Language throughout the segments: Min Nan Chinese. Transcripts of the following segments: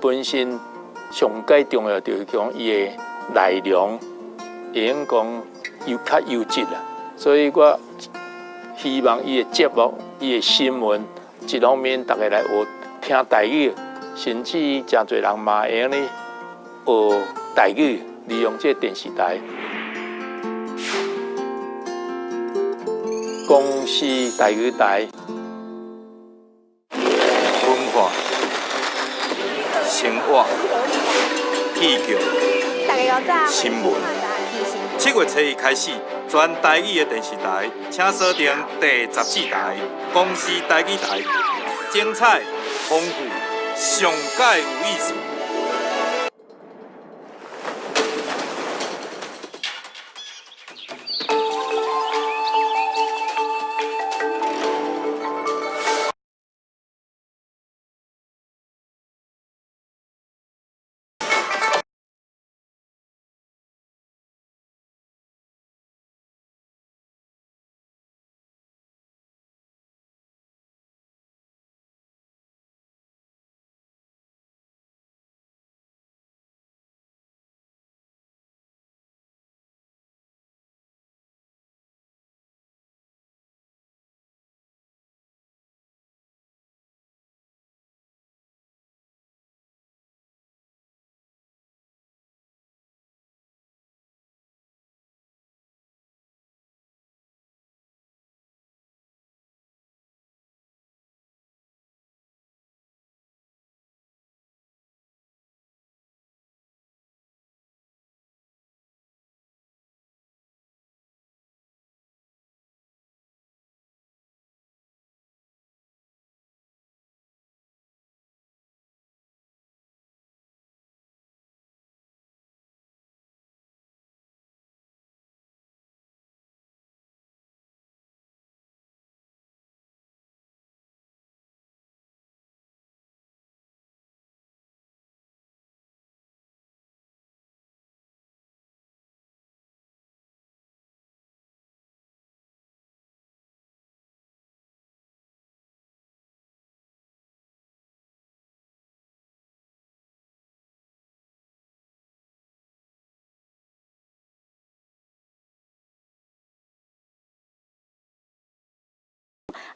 本身上蓋重要就是講伊的內容會用講優較優質啦，所以我希望伊的節目、伊的新聞，一方面逐家來學聽台語，甚至誠濟人嘛會用咧學台語，利用這個電視台。公視台語台，文化、生活、戲劇、新聞。7月初一開始，全台語的電視台，請鎖定第14台公視台語台，精彩、豐富、上蓋有意思。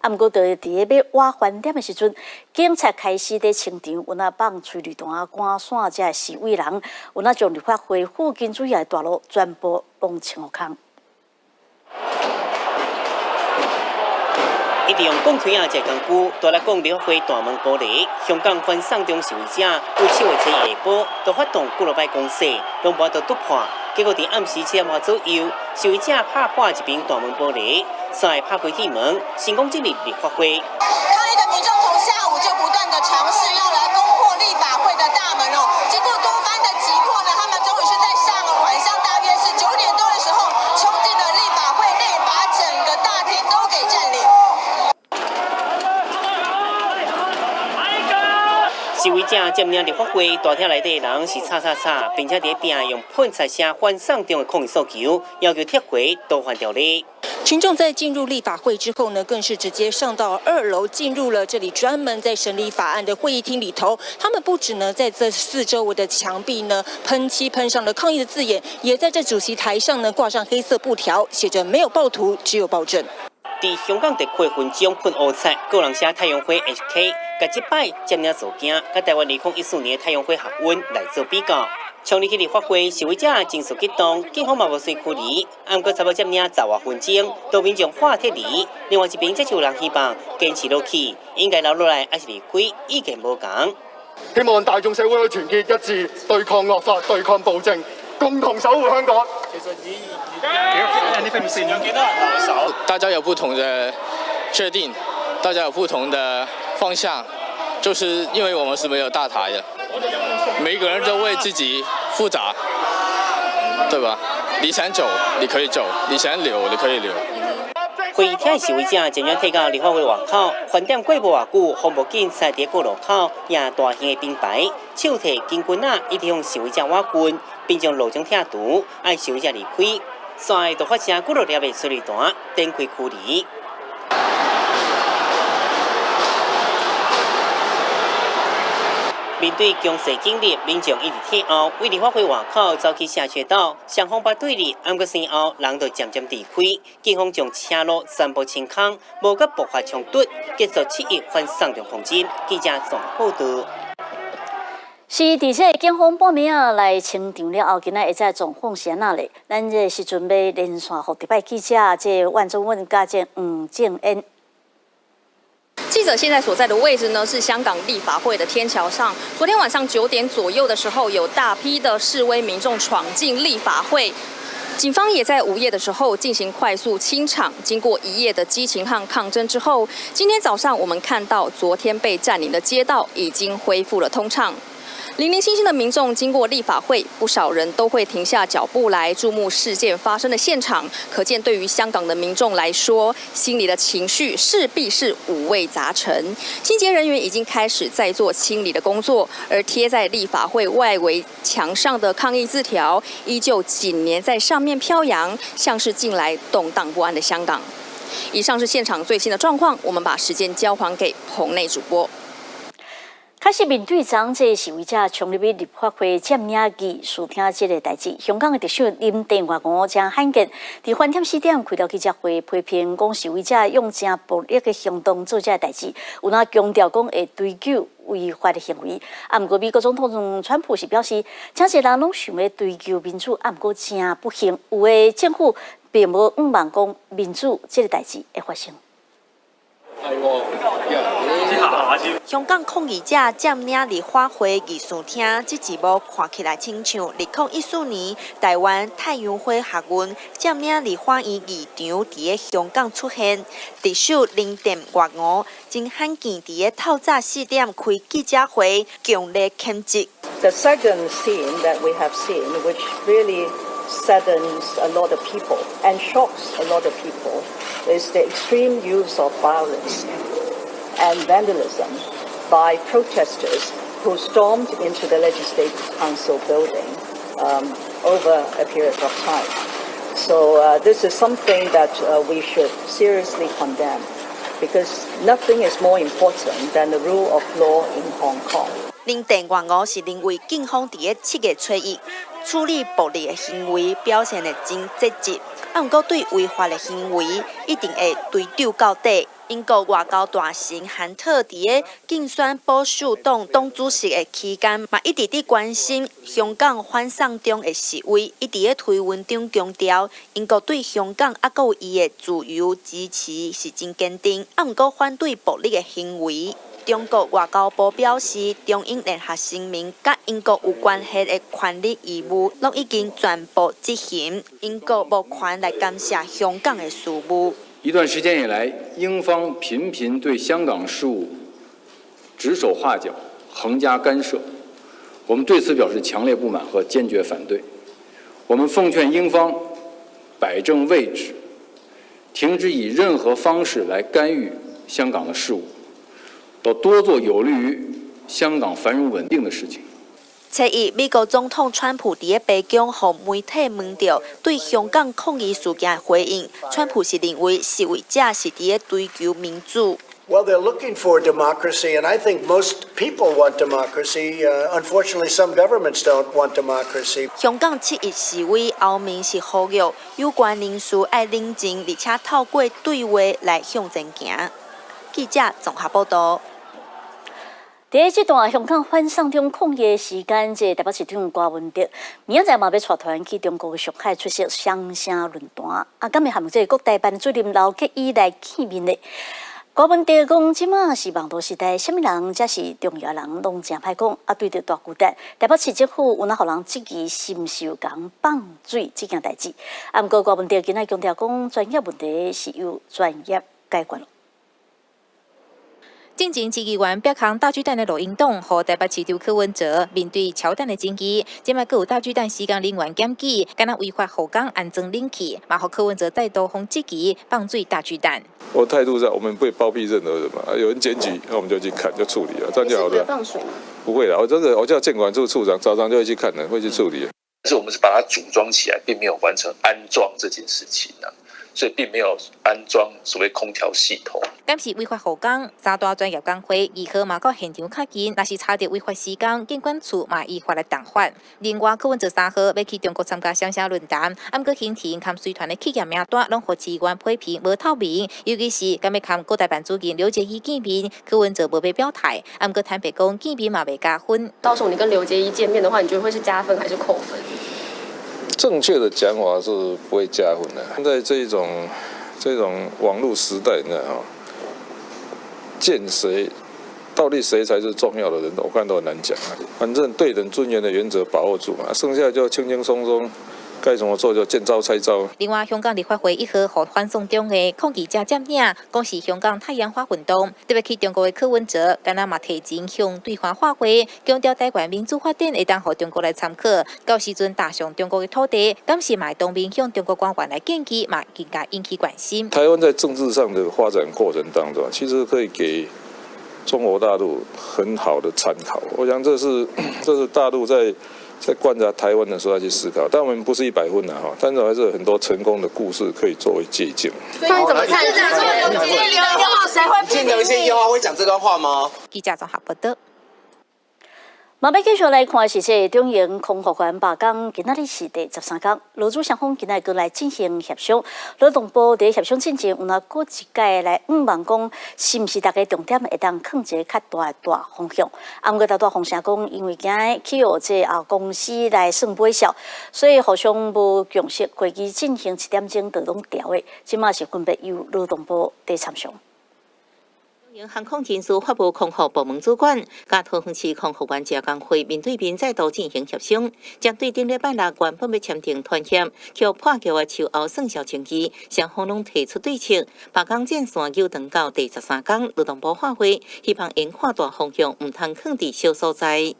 啊，毋過，就佇咧欲挖飯店的時陣，警察開始佇清場，有若放催淚彈、趕散遮示威人，有若將立法會附近主要的大路全部攏清空。一直用鋼錘仔這工具，帶來講立法會大門玻璃。香港反送中示威者有7月初下晡，就發動幾落擺攻勢，攏無法度突破。結果佇暗時7點外左右，示威者拍破一爿大門玻璃，煞會拍開鐵門，成功進入立法會。抗議的民眾從下午就不斷的嘗試要來攻破立法會的大門哦，經過多番的擊破呢，他們終於是在上晚上大約是9點多的時候，衝進了立法會內，把整個大廳都給佔領。示威者佔領立法會大廳內底的人是吵吵吵，並且佇邊用噴漆聲反送中的抗議訴求，要求撤回逃犯條例。群眾在進入立法會之後呢，更是直接上到2樓，進入了這裡專門在審理法案的會議廳裡頭。他們不止呢，在這四周圍的牆壁呢噴漆噴上了抗議的字眼，也在這主席台上呢掛上黑色布條，寫着“沒有暴徒，只有暴政”。佇香港特區分鐘噴烏漆，個人寫太陽花 HK，共這擺佔領事件，佮台灣2014年太陽花學運來做比較。衝入去立法會，示威者情緒激動，警方嘛無隨驅離，毋過差不多佔領10外分鐘，都民眾喊撤離。另外一邊則是有人希望堅持落去，應該留落來抑是離開，意見無仝。希望大眾社會團結一致，對抗惡法，對抗暴政，共同守護香港。其實以大家有不同的決定，大家有不同的方向，就是因為我們是沒有大台的，每個人都為自己負責，對吧？你想走，你可以走；你想留，你可以留。會議廳示威者漸漸退到立法會外口，飯店過無偌久，防暴警察佇過路口攑大型的燈牌，手提金棍仔，一直向示威者挖棍，並將路障拆除，愛示威者離開。煞就發生幾落粒的催淚彈，展開驅離。面對強勢警力，民眾一直退後，為立法會外口走去社區道，雙方擺對立，毋過先後人就漸漸離開，警方將車路全部清空，無佮爆發衝突，結束七一反送中抗爭。記者綜合報導。是佇這個警方半暝仔來清場了後，今仔下晝狀況是按怎咧？咱這個時陣欲連線予特派記者這萬忠文佮這黃正恩。記者現在所在的位置呢，是香港立法會的天橋上。昨天晚上9點左右的時候，有大批的示威民眾闖進立法會，警方也在午夜的時候進行快速清場。經過一夜的激情和抗爭之後，今天早上我們看到昨天被佔領的街道已經恢復了通暢。零零星星的民眾經過立法會，不少人都會停下腳步來注目事件發生的現場。可見，對於香港的民眾來說，心裡的情緒勢必是五味雜陳。清潔人員已經開始在做清理的工作，而貼在立法會外圍牆上的抗議字條依舊緊黏在上面飄揚，像是近來動盪不安的香港。以上是現場最新的狀況，我們把時間交還給棚內主播。確實面對昨這個示威者衝入去立法會佔領議事廳這个代誌，香港的特首林鄭月娥誠罕見，佇翻點四點開了記者會，批評講示威者用誠暴力的行動做這个代誌，有若強調講會追究違法的行為。啊，毋過美國總統川普是表示，誠濟人攏想欲追求民主，啊，毋過誠不幸，有的政府並無向望講民主這个代誌會發生。香港抗議者佔領立法會議事廳，這一幕看起來親像2014年台灣太陽花學運佔領立法院議場，佇咧香港出現。特首林鄭月娥真罕見佇咧透早四點開記者會，強烈譴責。 The second scene that we have seen, which really saddens a lot of people and shocks a lot of people, is the extreme use of violence and vandalism by protesters who stormed into the Legislative Council building over a period of time. So this is something that we should seriously condemn because nothing is more important than the rule of law in Hong Kong. 林鄭月娥是認為警方佇咧7月初一處理暴力的行為表現得真積極，啊，毋過對違法的行為一定會追究到底。英國外交大臣韓特佇咧競選保守黨黨主席的期間，嘛一直佇關心香港反送中的示威，伊佇咧推文中強調，英國對香港猶閣有伊的自由支持是真堅定，啊，毋過反對暴力的行為。中國外交部表示，中英聯合聲明佮英國有關係的權利義務，攏已經全部執行。英國無權來干涉香港的事務。一段時間以來，英方頻頻對香港事務指手畫腳、橫加干涉，我們對此表示強烈不滿和堅決反對。我們奉勸英方擺正位置，停止以任何方式來干預香港的事務，要多做有利於香港繁榮穩定的事情。初一，美國總統川普佇咧白宮予媒體問著對香港抗議事件的回應，川普是認為示威者是佇咧追求民主。 Well, they're looking for democracy, and I think most people want democracy. Unfortunately, some governments don't want democracy. 香港七一示威歐盟是呼籲有關人士愛冷靜，而且透過對話來向前行。記者綜合報道。佇這段香港反送中抗議的時間，這台北市長柯文哲明仔載嘛欲帶團去中國的上海出席雙城論壇。啊，敢會和這個國台辦主任劉結一來見面咧？柯文哲講，這馬是網路時代，啥物人才是重要人，攏誠歹講。啊，對著大巨蛋，台北市政府有若予人質疑是毋是有共放水這件代誌。啊，毋過柯文哲今仔強調講，專業問題是由專業解決。進前市議員壁空大巨蛋的錄音檔，予台北市長柯文哲面對喬蛋的爭議，這擺閣有大巨蛋施工人員檢舉，敢若違法予工安裝冷氣，嘛予柯文哲再度予質疑放水大巨蛋。我態度上，我們不會包庇任何人嘛。有人檢舉，那我們就去看，就處理了，這樣就好了。放水嗎？不會啦，我這個我叫建管處處長，早上就會去看的，會去處理。但是我們是把它組裝起來，並沒有完成安裝這件事情啊。所以並沒有安裝所謂空調系統。敢是違法護工，三大專業工會2號嘛到現場確認，若是查著違法施工，建管處嘛依法來重罰。另外，柯文哲3號欲去中國參加雙城論壇，毋過行程含隨團的企業名單攏予市議員批評無透明，尤其是敢欲佮國台辦主任劉結一見面，柯文哲無欲表態，毋過坦白講見面嘛袂加分。到時候你跟劉結一見面的話，你覺得會是加分還是扣分？正確的講法是不會加分的。在這種網路時代，你知道見誰到底誰才是重要的人，我看都很難講啊。反正對等尊嚴的原則把握住嘛，剩下就輕輕鬆鬆，該怎麼做就見招拆招。另外，香港立法會1號予反送中的抗議者佔領，講是香港太陽花運動。特別去中國的柯文哲，敢若嘛提前向對方喊話，強調台灣民主發展會當予中國來參考。到時陣踏上中國的土地，敢是嘛會當面向中國官員來建議，嘛更加引起關心。台灣在政治上的發展過程當中，其實可以給中國大陸很好的參考。我想這是大陸在觀察台灣的時候要去思考，但我們不是100分的哈，但是還是有很多成功的故事可以作為借鑑。所以你怎麼看？記得一些話會講這段話嗎？記者綜合報道。嘛，欲繼續來看是這個中榮空服員罷工，今仔日是第13工，勞資雙方今仔日閣來進行協商。勞動部佇協商進前，有若閣一擺來向望講，是毋是大家重點會當囥一个較大的大方向？啊，毋過頭拄風聲講，因為驚去予這公司來算尾數，所以互相無共識，會議進行1點鐘就攏調的，這馬是分別由勞動部佇參詳。航空人事法務空服部門主管，佮桃園市空服員職工會面對面再度進行協商，針對頂禮拜六原本欲簽訂團協，卻破局的秋後算數爭議，雙方攏提出對策。罷工戰線延長到第13工，勞動部喊話，希望研看大方向，毋通囥佇小所在。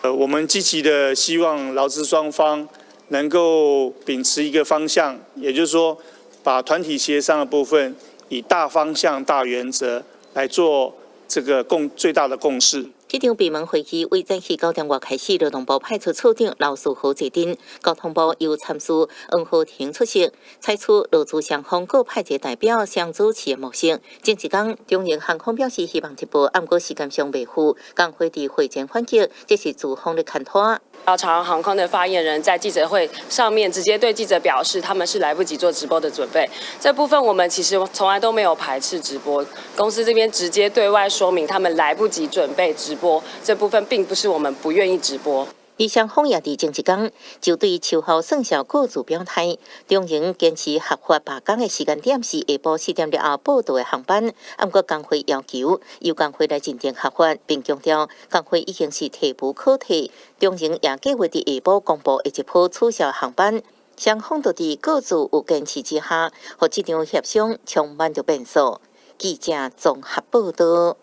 我們積極的希望勞資雙方能夠秉持一個方向，也就是說，把團體協商的部分以大方向、大原則來做這個最大的共識。這場閉門會議為早起9點外開始，勞動部派出處長劉士豪坐鎮，交通部由參事黃浩庭出席，採取勞資雙方各派一個代表雙主持的模式。前一工，中榮航空表示希望直播，毋過時間上袂符，工會佇會前反擊，這是資方咧牽拖。長榮航空的發言人在記者會上面直接對記者表示，他們是來不及做直播的準備。這部分我們其實從來都沒有排斥直播，公司這邊直接對外說明他們來不及準備直播，這部分並不是我們不願意直播。而雙方也佇前一工就對秋後算數各自表態，中榮堅持合法罷工的時間點是下晡4點了後報到的航班，毋過工會要求由工會來認定合法，並強調工會已經是退無可退。中榮也計劃佇下晡公布下一波取消航班，雙方都佇各自有堅持之下，予這場協商充滿著變數。記者綜合報道。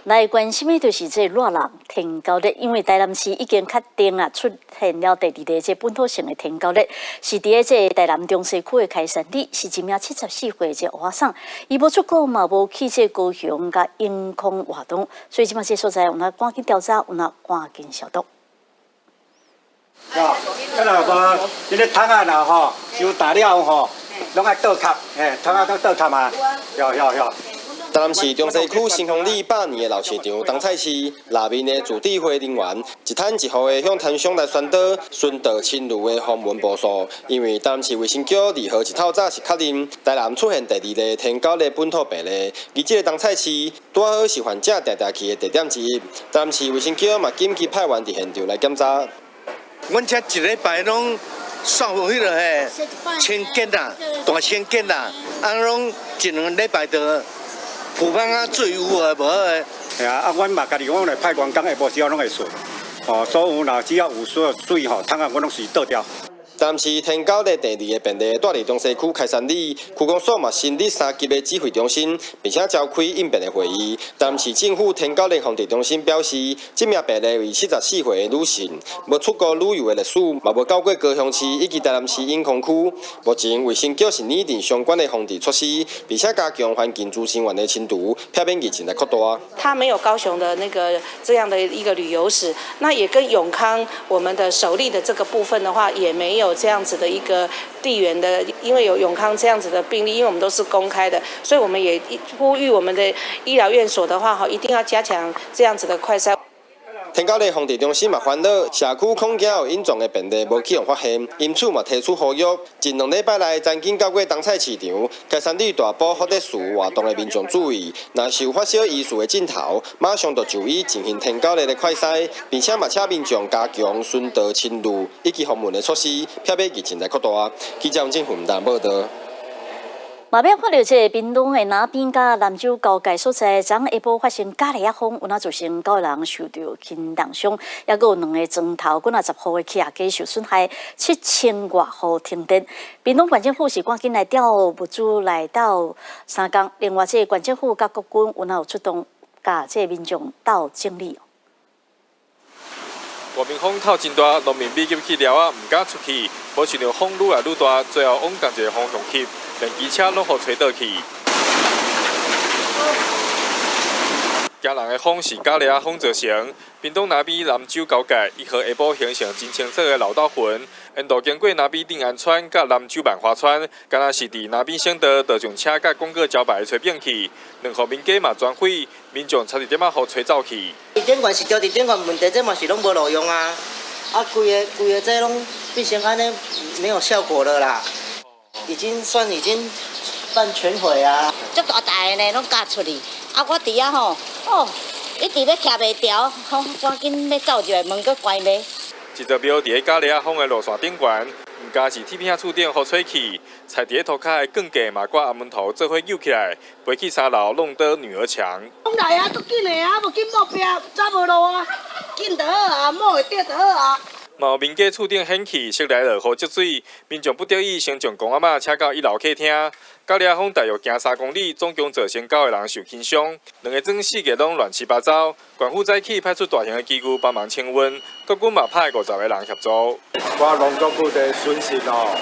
來關心的就是這熱人天狗日，因為台南市已經確定啊出現了第二例這本土性的天狗日，是佇咧這台南中西區的開山里，是一名74歲的這蚵仔送，伊無出國嘛，無去這高雄佮永康活動，所以這馬這所在有若趕緊調查，有若趕緊消毒。哦，啊若無，這个桶仔若吼，傷大了吼，攏愛倒殼，嘿，桶仔攏倒殼嘛，有有有。台南市中西區新豐里百年的老市場冬菜市，內面的自治會人員一攤一戶的向攤商來宣導巡道侵入的防蚊步數。因為台南市衛生局2號一透早是確認台南出現第二例天狗的本土病例，而這个冬菜市拄好是患者定定去的地點之一。台南市衛生局嘛緊急派員佇現場來檢查。阮遮一禮拜攏掃彼个嘿清潔啦，大清潔啦，啊攏一兩禮拜就。浮芳啊，水有的無的。係啊，啊，阮嘛家己阮來派員工下晡時候攏會掃，哦，所有若只要有所有水吼，桶仔阮攏隨倒掉。台南市天狗日第二个病例，住佇中西區開山里，區公所嘛成立三級的指揮中心，並且召開應變的會議。台南市政府天狗日防治中心表示，這名病例為74歲的女性，無出國旅遊的歷史，嘛無到過高雄市以及台南市永康區。目前衛生局是擬定相關的防治措施，並且加強環境資訊員的清除，避免疫情來擴大。他沒有高雄的那個這樣的一個旅遊史，那也跟永康我們的首例的這個部分的話，也沒有有這樣子的一個地緣的，因為有永康這樣子的病例，因為我們都是公開的，所以我們也呼籲我們的醫療院所的話，哈，一定要加強這樣子的快篩。天狗里防治中心嘛煩惱，社區恐驚有隱藏的病例無去予發現，因此嘛提出呼籲。近2禮拜內，曾經到過冬菜市場、開山里大埔福德祠活動的民眾注意，若是有發燒疑似的症頭，馬上就就醫進行天狗里的快篩，並且嘛請民眾加強巡道清路以及防蚊的措施，避免疫情來擴大。記者王振宏報道。嘛欲看著這个屏東的那邊佮南州交界所在，昨下晡發生咖喱仔風，有若造成九个人受著輕重傷，抑閣有兩个磚頭，幾若十戶的起亞家受損害，7000外戶停電。屏東縣政府是趕緊來調物資來鬥相共，另外這个縣政府佮國軍有若有出動，共這个民眾鬥整理。外面風透真大，農民美入去寮仔，毋敢出去，無想著風愈來愈大，最後往仝一个方向去，連機車攏予吹倒去。驚人的風是咖喱仔風造成，屏東那邊南州交界，一號下晡形成真清楚的漏斗雲，沿路經過那邊鎮安村佮南州萬華村，敢若是佇那邊省道，就將車佮廣告招牌吹扁去，兩戶民家嘛全毀，民眾差一點仔予吹走去。頂懸是著佇頂懸問題，這嘛是攏無路用啊！啊，規个規个這攏變成按呢，沒有效果了啦，已經算已經半全毀啊！足大台的呢，攏咬出去。啊，我佇遐吼，哦，一直欲徛袂牢，吼，趕緊欲走入來，門閣關袂。一座廟佇咧咖喱仔風的路線頂懸，毋焦是鐵片厝頂予吹去，踩佇咧塗跤的鋼架嘛佮阿門頭做伙扭起來，飛去三樓弄倒女兒牆。風來啊，足緊的啊，無緊抹壁，走無路啊，緊就好啊，抹會著就好啊。嘛有民家厝頂掀起，室內落雨積水，民眾不得已先將公阿嬤請到一樓客廳。咖喱仔風大約行3公里，總共造成九個人受輕傷，兩个莊四个攏亂七八糟。縣府早起派出大型的機具幫忙清運，國軍嘛派50個人協助。我農作物的損失哦，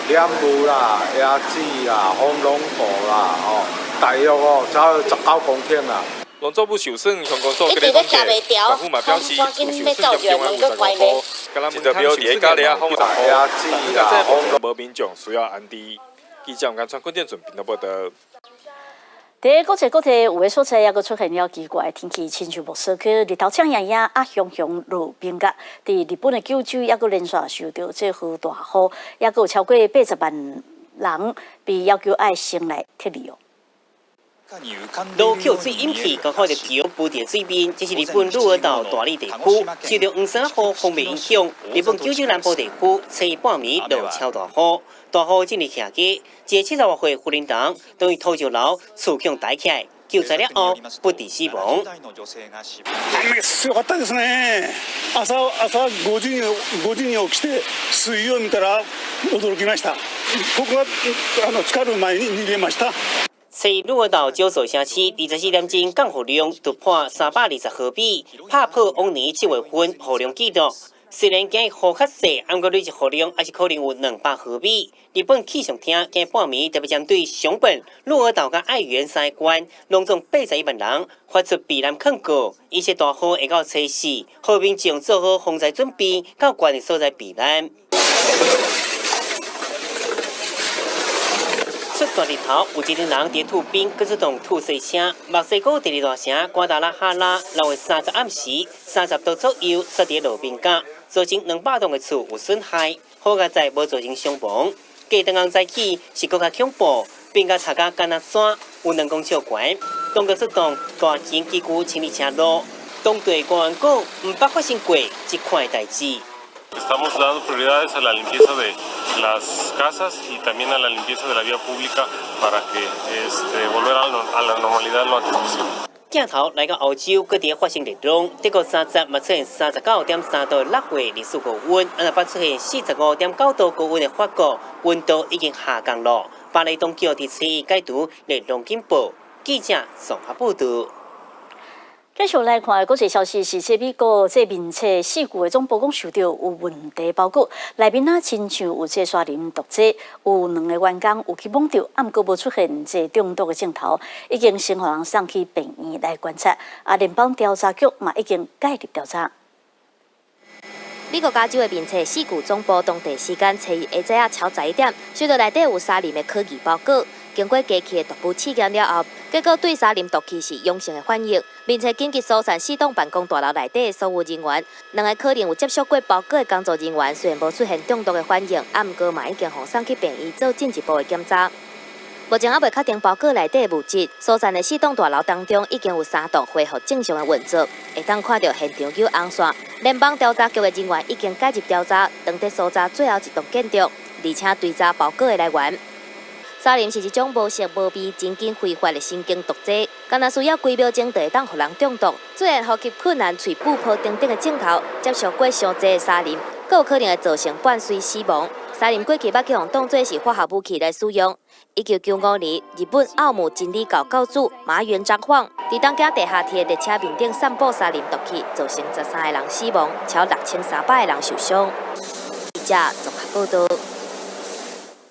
有蓮霧啦、椰子啦、紅龍果啦，哦，大約哦，差不多19公頃啦。農作物受損，鄉公所佮咧統計，縣府嘛表示有受損嚴重的有55戶，一座廟佇咧咖喱仔風10戶，無民眾需要安置。記者吳川昆店準備報道。佇國際各地有的所在，猶閣出現了奇怪的天氣，親像墨西哥日頭赤炎炎，啊，雄雄落冰角。佇日本的九州，猶閣連續受著這雨大雨，猶閣有超過80萬人被要求愛先來撤離哦。落雨水引起，剛好著橋浮佇水面，這是日本鹿兒島大里地區受著黃沙雨鋒面影響，日本九州南部地區初一半暝落超大雨，大雨進入下街，一個70外歲婦人人當伊土石流厝強抬起來，救災了後不治死亡。雨すごかったですね。朝朝5時に起きて水位を見たら驚きました。ここが浸かる前に逃げました。初鹿兒島九座城市24點鐘降雨量突破320毫米，拍破往年7月份雨量紀錄。雖然今日雨較細，毋過累積雨量猶是可能有200毫米。日本氣象廳今半暝特別針對熊本、鹿兒島佮愛媛三个縣，攏總81萬人發出避難勸告，預測大雨會到初四，予民眾做好防災準備，到懸的所在避難。出大日頭，有一群人佇吐冰，閣出動吐水聲。墨西哥第二大城瓜達拉哈拉，6月30暗時，30度左右，煞佇路邊角，造成200棟的厝有損害，好佳哉無造成傷亡。隔當天早起是閣較恐怖，冰甲插甲敢若山，有2公尺懸。當局出動大型機具清理車路。當地官員講，毋捌發生過這款的代誌。 Estamos dando prioridades a la limpieza de las casas y también a la limpieza de la vía pública para que volver a la normalidad lo antes posible. 鏡頭來到歐洲，各地發生熱浪，德國三十嘛出現39.3度的6月24高溫，啊若捌出現45.9度高溫的法國，溫度已經下降了。巴黎當局佇初一解除熱浪警報。記者綜合報道。繼續來看國際消息，是這美國這面冊事故的總部講受著有問題包裹，內面啊親像有這沙林毒劑，有兩個員工有去摸著，啊毋過無出現這中毒的症頭，已經先予人送去病院來觀察，啊聯邦調查局嘛已經介入調查。美國加州的面冊矽谷總部當地時間初一下晝仔超11點，收到內底有沙林的可疑包裹。經過機器的毒物試驗了後，結果對沙林毒氣是陽性的反應。面冊緊急疏散四棟辦公大樓內底的所有人員，兩个可能有接觸過包裹的工作人員，雖然無出現中毒的反應，毋過嘛已經予送去病院做進一步的檢查。目前猶未確定包裹內底的物質，疏散的四棟大樓當中已經有三棟恢復正常的運作，會當看著現場有紅線。聯邦調查局的人員已經介入調查，當佇搜查最後一棟建築，而且追查包裹的來源。沙林是一種無色無味、真緊揮發的神經毒劑，干焦需要幾秒鐘就會當予人中毒。雖然呼吸困難、喙部泡等等的症頭，接觸過傷濟的沙林，閣有可能會造成伴隨死亡。沙林過去捌去予當做是化學武器來使用。1995年，日本奧姆真理教教主麻原彰晃佇東京地下鐵列車面頂散布沙林毒氣，造成13个人死亡，超6300个人受傷。記者綜合報導。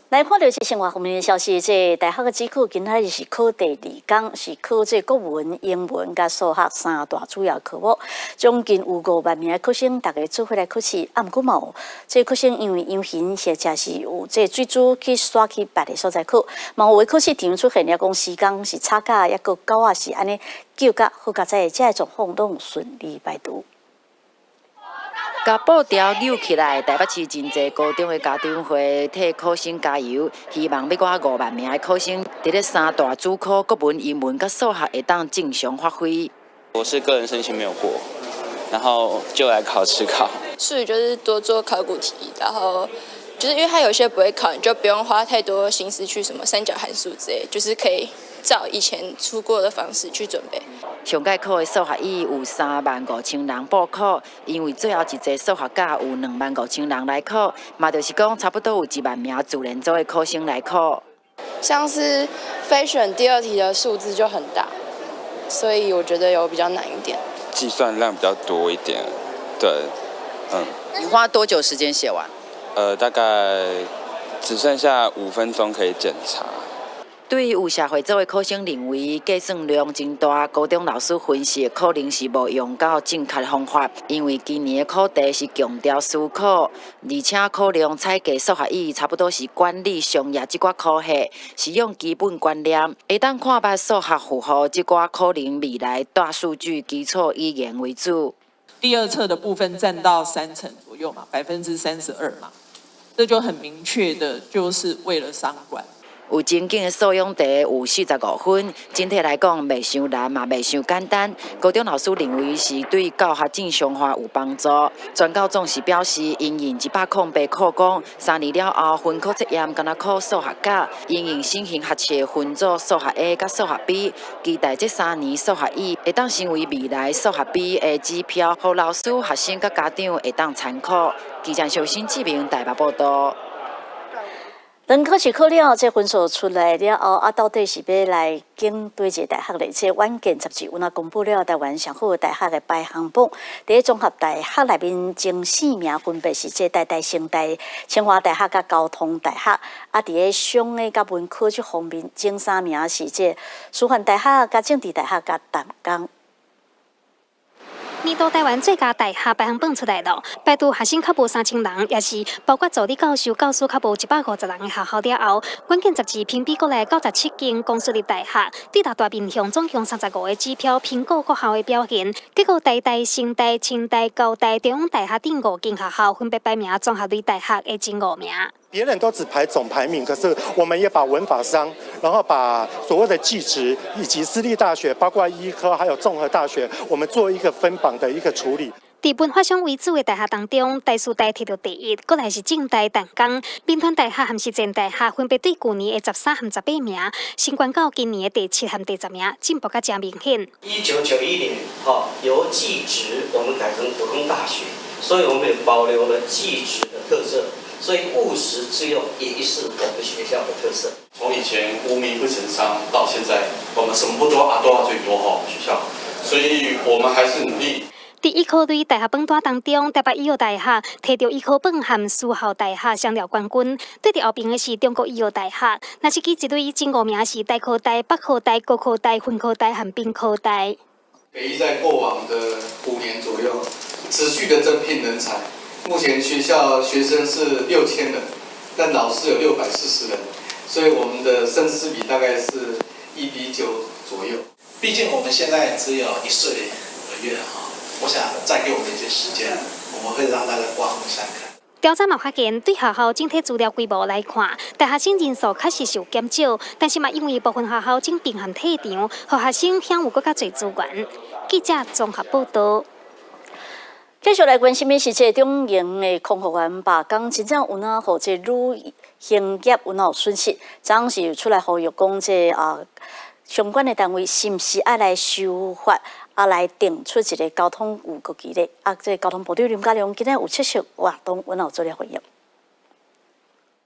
來看著這生活方面的消息，這大學的指考今仔日是考第二工，是考這國文、英文佮數學三大主要科目，將近有5萬名的考生，逐家做伙來考試。啊，毋過嘛有，這考生因為陽性或者是有這水珠去徙去別个所在考，嘛有的考試場出現了講時間是吵架，抑閣狗仔是按呢叫甲好佳哉，這个狀況攏順利排除。共布條扭起來，台北市真濟高中的家長會替考生加油，希望欲閣5萬名的考生，佇咧三大主科國文、英文佮數學會當正常發揮。我是個人申請沒有過，然後就來考指考。數語就是多做考古題，然後就是因為它有些不會考，你就不用花太多心思去什麼三角函數之類，就是可以照以前出過的方式去準備。上屆考的數學乙有3萬5千人報考，因為最後一屆數學甲有2萬5千人來考，嘛就是講差不多有1萬名自然組的考生來考。像是非選第二題的數字就很大，所以我覺得有比較難一點。計算量比較多一點，對，嗯。你花多久時間寫完？大概只剩下5分鐘可以檢查。對於有社會組的考生認為計算量真大，高中老師分析可能是無用到正確的方法，因為今年的考題是強調思考，而且考量採計數學乙差不多是管理商業這寡科系，是用基本觀念，會當看捌數學符號這寡可能未來大數據基礎語言為主。第二冊的部分佔到3成左右嘛，32%嘛，這就很明確的，就是為了商管。有情景的素養題有45分，整體來講袂傷難嘛，袂傷簡單。高中老師認為是對教學正常化有幫助。全教總是表示，因應108課綱，3年了後分科測驗，干焦考數學甲，因應新型學測分組數學 A 佮數學 B，期待這三年數學乙會當成為未來數學 B 的指標，予老師、學生佮家長會當參考。記者小新志明台北報導。當考試考了，這分數出來了後，啊，到底是欲來揀佗一个大學咧？這遠見雜誌有若公布了台灣上好大學的排行榜，佇綜合大學內面前四名分別是這台大、成大、清華大學佮交通大學。啊，佇咧商的佮文科這方面，前三名是這師範大學、佮政治大學、佮淡江。年度台灣最佳大學排行榜出來了，排除學生較無3000人，也是包括助理教授、教師較無150人的學校了後，遠見雜誌評比過來97間公私立大學，對六大面向總共35個指標評估各校的表現，結果台大、成大、清大、交大、中央大學等五間學校分別排名綜合類大學的前五名。別人都只排總排名，可是我們也把文法商，然後把所謂的技職以及私立大學，包括醫科還有綜合大學，我們做一個分榜的一個處理。佇文法商為主的大學當中，台師大摕著第一，閣來是政大、淡江、銘傳大學和實踐大學，分別對舊年的13和18名，升懸到今年的第七和第10名，進步較誠明顯。1991年，哈，由技職我們改成普通大學，所以我們也保留了技職的特色。所以務實致用也是我們學校的特色。從以前無名不成商到現在，我們什麼不多啊，都要最多哈學校，所以我們還是努力。佇醫科類大學榜單當中，台北醫藥大學摕著醫科榜和思校大學雙料冠軍。對佇後爿的是中國醫藥大學。若是記一類前五名是台科大、北科大、高科大、雲科大和屏科大。北醫在過往的5年左右，持續的增聘人才。目前學校學生是6000人，但老師有640人，所以我們的生師比大概是1比9左右。畢竟我們現在只有1歲2月哈，我想再給我們一些時間，我們會讓大家刮目相看。調查嘛發現，對學校整體資料規模來看，大學生人數確實是有減少，但是嘛，因為部分學校整併和退場，予學生享有閣較濟資源。記者綜合報道。繼續來關心的是，這個中營的空服員罷工，真正有哪予這旅行業有哪有損失？昨是出來呼籲講，這相關的單位是毋是愛來修法，來定出一個交通預告期咧？這個交通部長林佳龍今日有出席活動，阮有做了回應。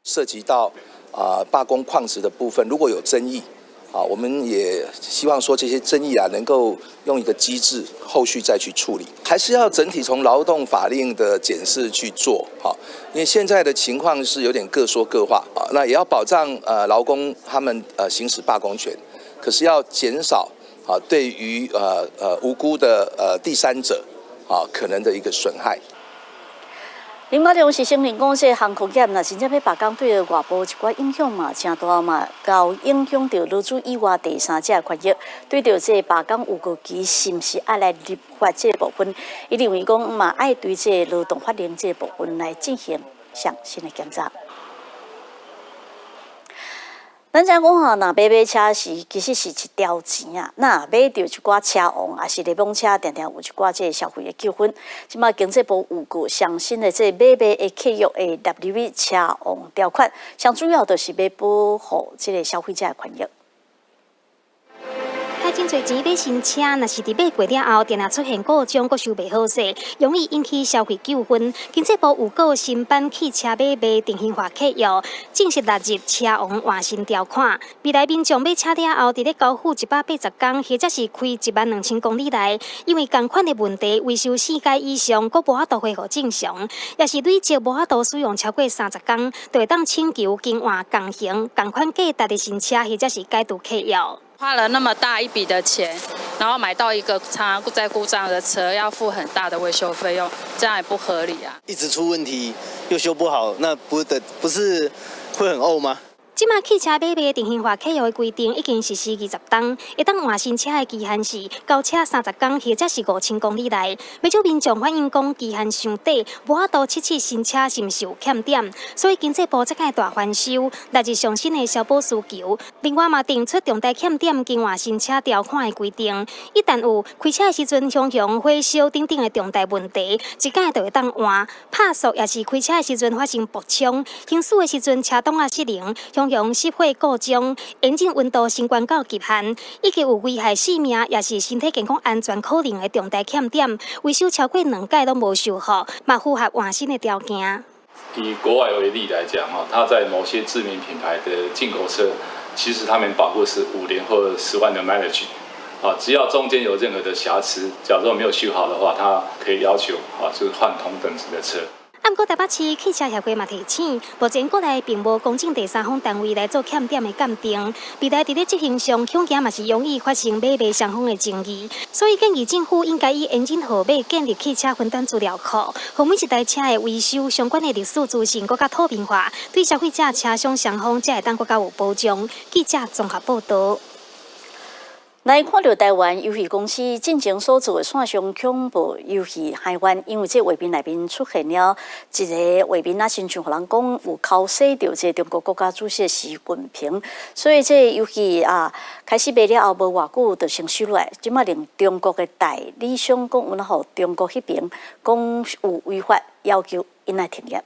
涉及到罷工曠職的部分，如果有爭議，我們也希望說這些爭議能夠用一個機制，後續再去處理，還是要整體從勞動法令的檢視去做，因為現在的情況是有點各說各話，那也要保障勞工他們行使罷工權，可是要減少對於無辜的第三者可能的一個損害。林佳龍是承認講，這航空業若真正欲罷工，對外部一寡影響嘛，誠大嘛，會影響著勞資以外第三者的權益。對著這罷工預告期是毋是愛來立法這個部分，伊認為講嘛愛對這個勞動法令這個部分來進行詳細的檢查。咱知影講吼，若買買車時其實是一條錢啊。若買著一寡車王，抑是雷鋒車，定定有一寡這個消費的糾紛。這馬經濟部有個上新的這個買賣的契約會納入去車王條款，上主要就是欲保護這個消費者的權益。花真濟錢買新車，若是佇買過了後，定定出現故障，閣修袂好勢，容易引起消費糾紛。經濟部有告新版汽車買賣定型化契約，正式納入車王換新條款。未來民眾買車了後，佇咧交付180天，或者是開1萬2千公里內，因為仝款的問題，維修4改以上，閣無法度恢復正常，抑是累積無法度使用超過30天，就會當請求更換仝型、仝款價值的新車，或者是解除契約。花了那麼大一筆的錢，然後買到一個常常在故障的車，要付很大的維修費用，這樣也不合理啊！一直出問題又修不好，那不得不是會很慪嗎？這馬汽車買賣定型化契約的規定已經實施20冬，會當換新車的期限是交車30天，或者是5000公里內。不少民眾反映講期限傷短，無法度測試新車是毋是有欠點，所以經濟部這擺大翻修，納入上新的消保需求。另外嘛，定出重大欠點更換新車條款的規定，一旦有開車的時陣雄雄火燒等等的重大問題，一改就會當換。拍速抑是開車的時陣發生爆衝，行駛的時陣車擋仔失靈，雄雄熄火故障，引擎溫度升懸到極限，以及有危害性命，抑是身體健康安全可能的重大欠點，維修超過兩改攏無修復，嘛符合換新的條件。以國外為例來講，哈，它在某些知名品牌的進口車，其實他們保護是5年或10萬的 mileage，啊，只要中間有任何的瑕疵，假如沒有修好的話，它可以要求啊，就是換同等級的車。毋過台北市汽車協會嘛提醒，目前國內並無公正第三方單位來做欠點的鑑定，未來佇咧執行上，恐驚嘛是容易發生買賣雙方的爭議，所以建議政府應該以引擎號碼建立汽車分單資料庫，予每一台車的維修相關的歷史資訊閣較透明化，對消費者車商雙方才會當閣較有保障。記者綜合報道。來看著台灣遊戲公司進前所做的線上恐怖遊戲海灣，因為這畫面內面出現了一個畫面，啊，親像予人講有剾洗著這中國國家主席習近平，所以這個遊戲啊開始賣了後無偌久就先收落來，這馬連中國的代理商講有予中國彼爿講有違法，要求𪜶愛停業。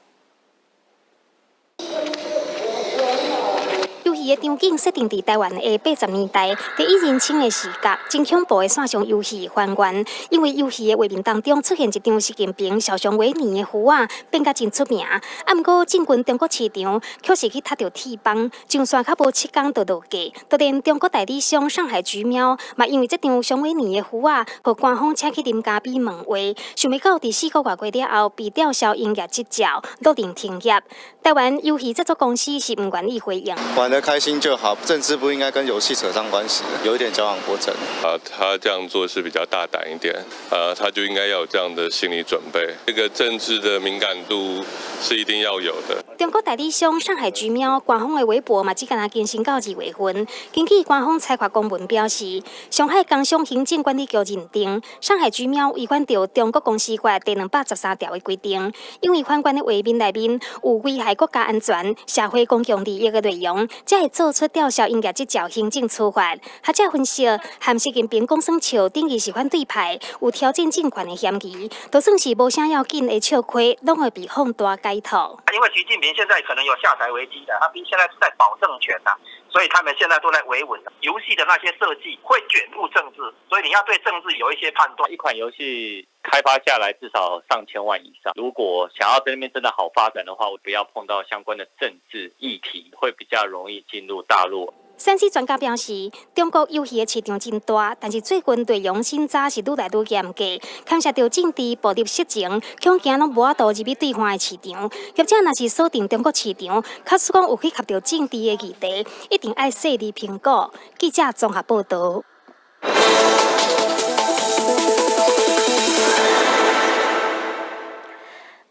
遊戲的場景設定佇台灣的80年代，第一人稱的視角，真恐怖的線上遊戲還原。因為遊戲的畫面當中出現一張習近平肖像畫面的符仔，變甲真出名。啊，毋過進軍中國市場，卻是去踢著鐵枋，上線較無7工就落架。就連中國代理商上海橘貓，嘛因為這張雙尾年的符仔，予官方請去啉咖啡問話，想袂到佇4個外過了後，被吊銷營業執照，勒令停業。台灣遊戲製作公司是毋願意回應。玩得開開心就好，政治不應該跟遊戲扯上關係，有一點矯枉過正。啊，他這樣做是比較大膽一點，他就應該要有這樣的心理準備。這個政治的敏感度是一定要有的。中國代理商上海橘貓官方的微博嘛，只干焦更新到2月份。根據官方裁決公文表示，上海工商行政管理局認定上海橘貓違反著中國公司法第213條的規定，因為相關的畫面內面有危害國家安全、社會公共利益的內容，才會做出吊銷營業執照行政處罰。學者分析，和習近平講耍笑，等於是反對派有挑戰政權的嫌疑，就算是無啥要緊的笑話，攏會被放大解讀。因為習近平現在可能有下台危機的，他現在是在保政權吶，所以他們現在都在維穩。遊戲的那些設計會捲入政治，所以你要對政治有一些判斷。一款遊戲開發下來至少上千萬以上，如果想要在那邊真的好發展的話，我不要碰到相關的政治議題，會比較容易進入大陸。三 C 專家表示，中國遊戲的市場真大，但是最近內容審查是愈來愈嚴格，牽涉著政治、暴力、色情，恐驚攏無法度入去對岸的市場。業者若是鎖定中國市場，假使講有去及著政治的議題，一定愛細膩評估。記者綜合報導。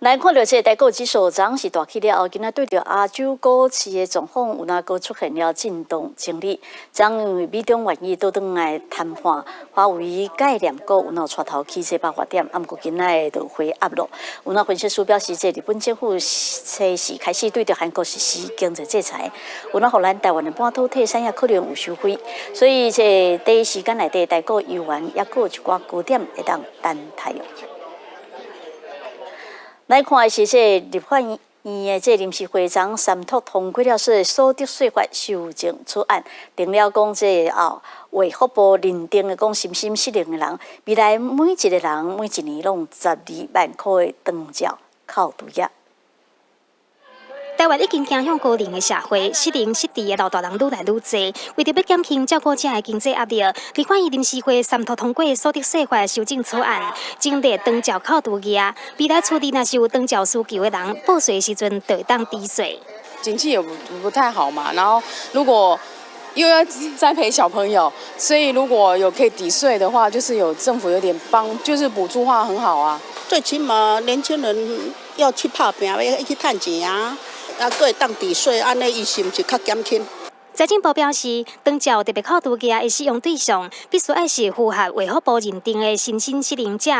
來看著這個台股指數，昨昏是大起了後，今仔對著亞洲股市的狀況有哪閣出現了震盪整理。昨因為美中貿易倒轉來談判，華為概念股有哪帶頭起這百外點，啊，毋過今仔就回壓咯。有哪分析師表示，這日本政府初時開始對著韓國實施經濟制裁，有哪予咱台灣的半導體產業可能有受惠，所以這短時間內底台股猶原猶閣有一寡高點會當等待。來看的是這立法院的這臨時會長三讀通過了說所得稅法修正草案，定了講這哦，衛福部認定的講身心失能的人，未來每一個人每一年攏12萬塊的長照扣除額。台灣已經走向高齡的社會，失能失智的老大人愈來愈濟。為著欲減輕照顧者的經濟壓力，立法院臨時會三讀通過所得稅法修正草案，增列長照扣除額。未來厝裡若是有長照需求的人，報稅時陣就會當抵稅。景氣也不太好嘛，然後如果又要栽培小朋友，所以如果有可以抵稅的話，就是有政府有點幫，就是補助話很好啊。最起碼年輕人要去拍拚，要去趁錢啊。啊，閣會當抵稅，按呢伊是毋是較減輕？財政部表示，長照特別扣除額的適用對象，必須愛是符合衛福部認定的身心失能者。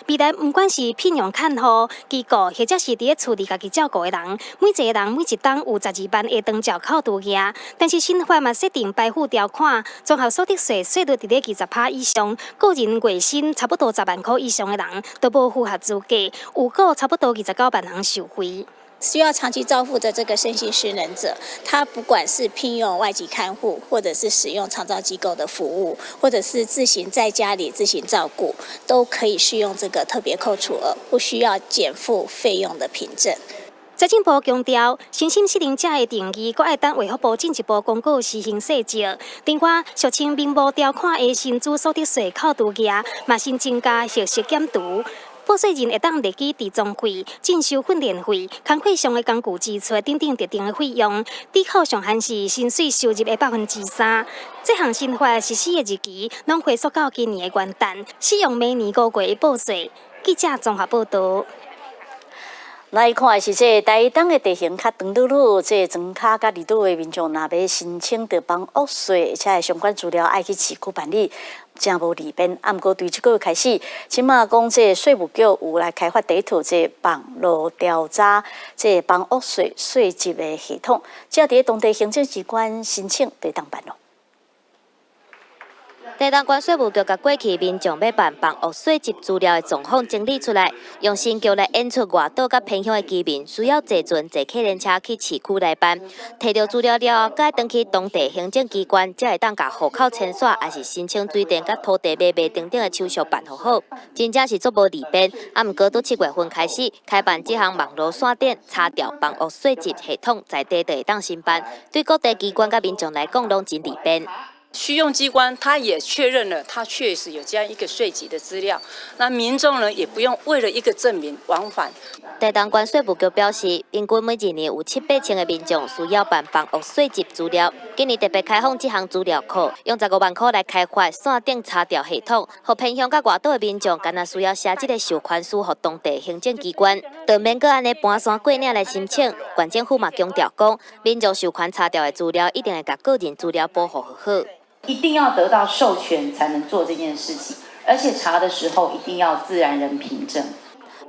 未來毋管是聘用看護機構，或者是佇咧厝裡家己照顧的人，每一个人每一冬有12萬的長照扣除額。但是新法嘛設定排富條款，綜合所得稅稅率佇咧20%以上，個人月薪差不多10萬塊以上的人，都無符合資格，有夠差不多29萬人受惠。需要長期照護的這個身心失能者，他不管是聘用外籍看護，或者是使用長照機構的服務，或者是自行在家裡自行照顧，都可以適用這個特別扣除額，不需要減負費用的憑證。財政部強調，身心失能者的定義，閣愛等衛福部進一步公告施行細則。另外，俗稱民無條款的薪資所得稅扣除額，嘛新增加核實減除。報稅人會當列舉置裝費、進修訓練費、工課上的工具支出等等特定的費用，抵扣上限是薪水收入的3%。這項新法實施的日期，攏回溯到今年的元旦，適用明年5月的報稅。記者綜合報導。來看的是這台東的地形較長嚕嚕，這莊跤佮離島的民眾若欲申請著房屋稅，而且相關資料愛去市區辦理，誠無利便。啊，毋過對這個月開始，這馬講這稅務局有來開發地圖這網路調查這房屋稅稅籍的系統，只要佇當地行政機關申請，就會當辦囉。台東縣稅務局共過去民眾欲辦房屋稅籍資料的狀況整理出來，用新橋來演出外島佮偏鄉的居民，需要坐船、坐客運車去市區來辦，提著資料了後，閣愛轉去當地行政機關，才會當共戶口遷徙，抑是申請水電佮土地買賣等等的手續辦予好，真正是足無利便。啊，毋過佇7月份開始開辦這項網路線頂查調房屋稅籍系統，在地就會當申辦，對各地機關佮民眾來講，攏真利便。需用機關他也確認了，他確實有這樣一個稅籍的資料。那民眾呢，也不用為了一個證明往返。台東縣稅務局表示，平均每一年有七八千个民眾需要辦房屋稅籍資料。今年特別開放這項資料庫，用15萬箍來開發線頂查調系統，予偏鄉佮外島的民眾，敢若需要寫這个授權書予當地行政機關，就免閣按呢搬山過嶺來申請。縣政府嘛強調講，民眾授權查調的資料，一定會共個人資料保護好好。一定要得到授權才能做這件事情，而且查的時候一定要自然人憑證。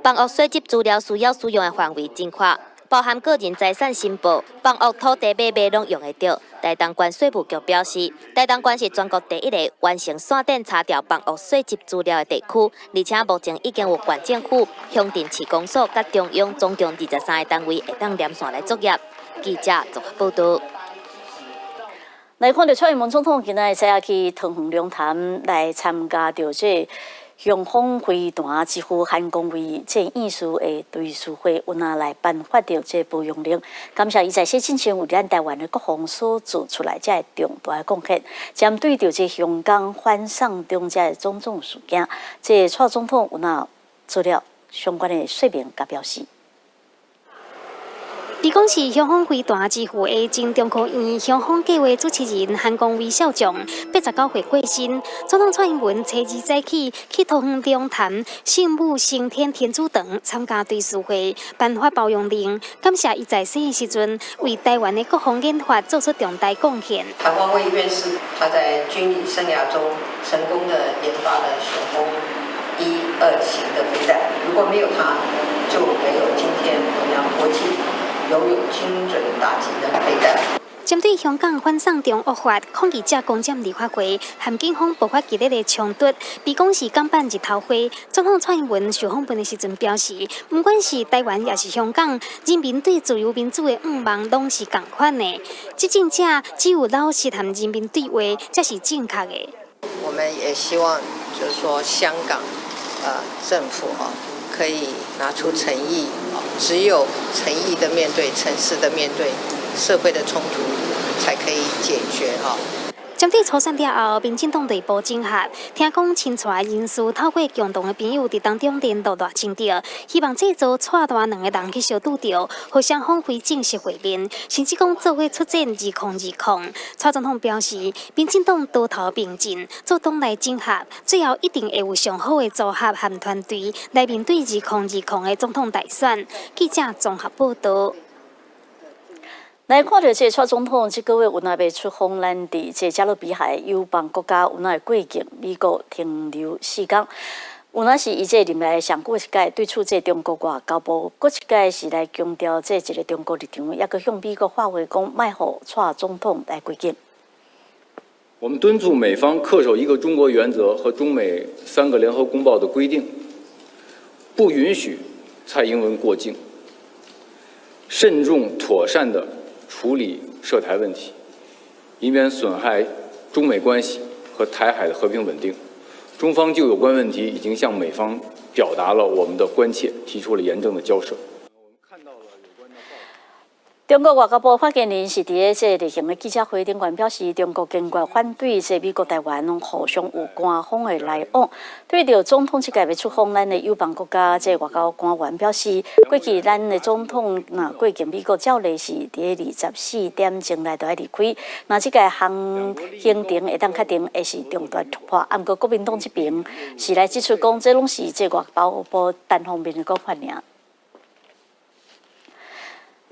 房屋稅籍資料需要使用的範圍真寬，包含個人財產申報、房屋土地買賣攏用會著。台東縣稅務局表示，台東縣是全國第一个完成線頂查調房屋稅籍資料的地區，而且目前已經有縣政府、鄉鎮市公所佮中央總共23个單位會當連線來作業。記者綜合報導。來看著蔡英文總統今仔日早去桃園龍潭來參加著這雄風飛彈之父韓國瑜這院士的追思會，有若來頒發著這褒揚令，感謝伊在世進前為咱台灣的國防所做出來這重大的貢獻。針對著這香港反送中這種種事件，這蔡總統有若做了相關的說明佮表示。伊講是雄風飛彈之父的前中科院雄風計畫主持人韓國瑜少將，89歲過身。總統蔡英文初二早起去桃園龍潭聖母升天天主堂參加追思會，頒發褒揚令，感謝伊在世的時陣為台灣的國防研發做出重大貢獻。韓光威院士，他在軍旅生涯中成功的研發了雄風一二型的飛彈，如果沒有他，就沒有今天我們國際擁有精準打擊的飛彈。針對香港反送中惡化，抗議者攻佔立法會，和警方爆發激烈的衝突，被講是港版日頭花。總統蔡英文受訪問的時陣表示，毋管是台灣抑是香港，人民對自由民主的願望攏是仝款的。執政者只有老實和人民對話，才是正確的。我們也希望，就是說香港，政府啊，可以拿出誠意，只有誠意的面對，誠實的面對社會的衝突，才可以解決哈。針對初選了後，民進黨內部整合，聽講親蔡人士透過共同的朋友佇當中聯絡賴清德，希望製造蔡賴兩個人去相拄著，予雙方非正式會面，甚至講做伙出戰2020。蔡總統表示，民進黨多頭並進，做黨內整合，最後一定會有上好的組合和團隊來面對2020的總統大選。記者綜合報導。來看著這蔡總統這個月有若欲出訪咱佇這加勒比海友邦國家，有若會過境美國停留4工。有若是伊這任內上久一擺對處這中國外交部，閣一擺是來強調這一个中國立場，抑閣向美國發話講，莫予蔡總統來過境。我們敦促美方恪守一個中國原則和中美三個聯合公報的規定，不允許蔡英文過境，慎重妥善地處理涉台問題，以免損害中美關係和台海的和平穩定。中方就有關問題已經向美方表達了我們的關切，提出了嚴正的交涉。中國外交部發言人是佇咧這例行的記者會頂懸表示，中國堅決反對這美國台灣互相有官方的來往。對著總統這屆欲出訪咱的友邦國家，這外交官員表示，過去咱的總統若過境美國照例是佇咧24點鐘內就愛離開。若這屆行行程會當確定會是重大突破。啊，毋過國民黨這邊是來指出講，這攏是這外交部單方面的講法爾。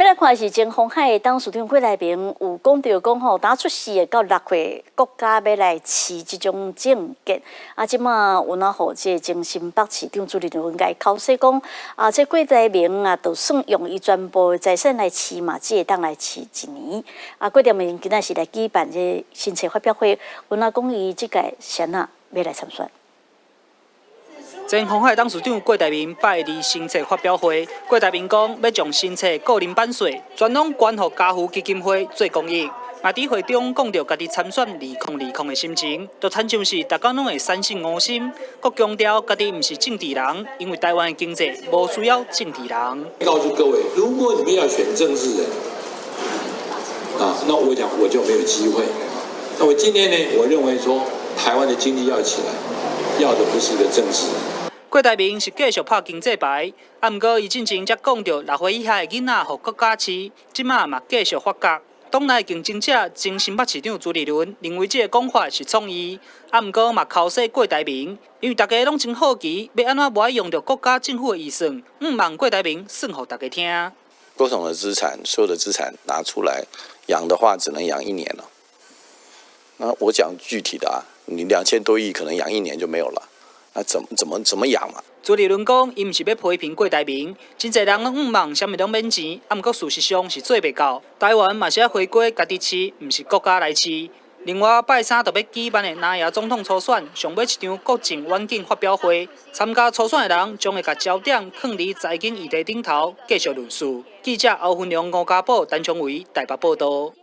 欲來看的是前鴻海董事長郭台銘有講著講吼，當出4個到6歲國家欲來飼這種政見，啊，這馬有哪予這前新北市長朱立倫共伊剾洗講，啊，這郭台銘啊，就算用伊全部的財產來飼嘛，只會當來飼一年。啊，郭台銘今仔是來舉辦這新冊發表會，有哪講伊這屆是按怎欲來參選。前鴻海董事長郭台銘拜二新冊發表會，郭台銘講欲將新冊個人版稅全攏捐予家父基金會做公益。嘛佇會中講著家己參選2020的心情，就親像是逐工攏會三省吾身，閣強調家己毋是政治人，因為台灣的經濟無需要政治人。告訴各位，如果你們要選政治人，啊，那我講我就沒有機會。那我今天呢，我認為說，台灣的經濟要起來，要的不是一個政治。郭台銘是繼續拍經濟牌，啊，毋過伊進前才講著6歲以下的囡仔予國家飼，這馬嘛繼續發覺。黨內競爭者前新北市長朱立倫認為這个講法是創意，啊，毋過嘛剾洗郭台銘，因為大家攏真好奇，欲按怎無愛用著國家政府的預算，毋望郭台銘算予大家聽。郭董的資產，所有的資產拿出來養的話，只能養一年了。那我講具體的啊，你2000多億可能養一年就沒有了，那怎麼養嘛？朱立倫講，伊毋是欲批評郭台銘，真濟人攏向望，啥物攏免錢，啊，毋過事實上是做袂到。台灣嘛是愛回歸家己飼，毋是國家來飼。另外，拜三就欲舉辦的南亞總統初選，上尾一場國政遠景發表會，參加初選的人將會共焦點囥佇財經議題頂頭，繼續論述。記者歐芬良、吳家寶、陳昌維台北報道。